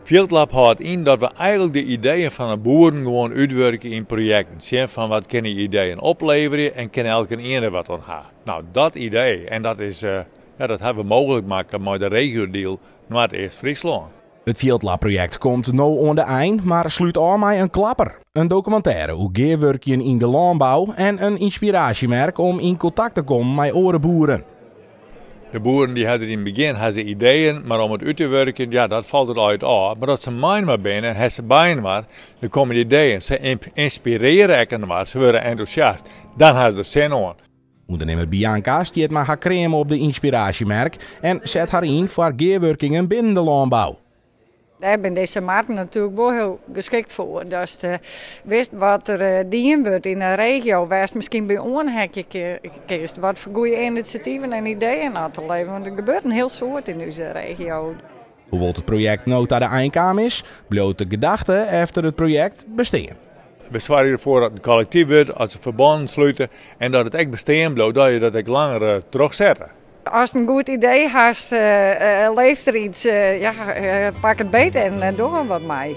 Fieldlab hâldt yn dat we eigenlik de ideeën fan de boeren gewoan útwurkje yn projekten. Sjen fan wat kinne ideeën opleverje en kin elkenien der wat oan ha. No, dat idee, en dat is, ja, dat hawwe we mooglik makke mei de regiodeal Noardeast-Fryslân. It Fieldlab-projekt komt no oan de ein, mar slút ôf mei in klapper. In dokumintêre oer gearwurkjen yn de lânbou en in ynspiraasjemerk om yn kontakt te kommen mei oare boeren. De boeren dy hawwe yn it begjin ha se ideeën, mar om it út te wurkjen, ja, dat falt it altyd ôf. Mar as se mei-inoar binne en ha se byinoar, dan komme de ideeën. Se ynspirearje ek inoar, se wurde entûsjast. Dan ha se der sin oan. Undernimmer Bianca stiet mei har kream op de ynspiraasjemerk en set har yn foar gearwurkingen binnen de lânbou. Dêr binne dizze marken natuerlik wol hiel geskikt foar. Datst witst wat der dien wurdt yn de regio, wêr'tst miskien by oanheakje kinst. Wat foar goede inisjativen en ideeën oft der leve. Want der gebeurt in hiel soad yn ús regio. Hoewol't it projekt no ta de ein kaam is, bliuwt de gedachte efter it projekt bestean. We soargje derfoar dat it in kollektyf wurdt, as se ferbannen slute en dat it ek bestean bliuwt, dat je dat ek langer trochsette. Ast in goed idee hast, leeft der iets, ja, pak it beet en doch der wat mei.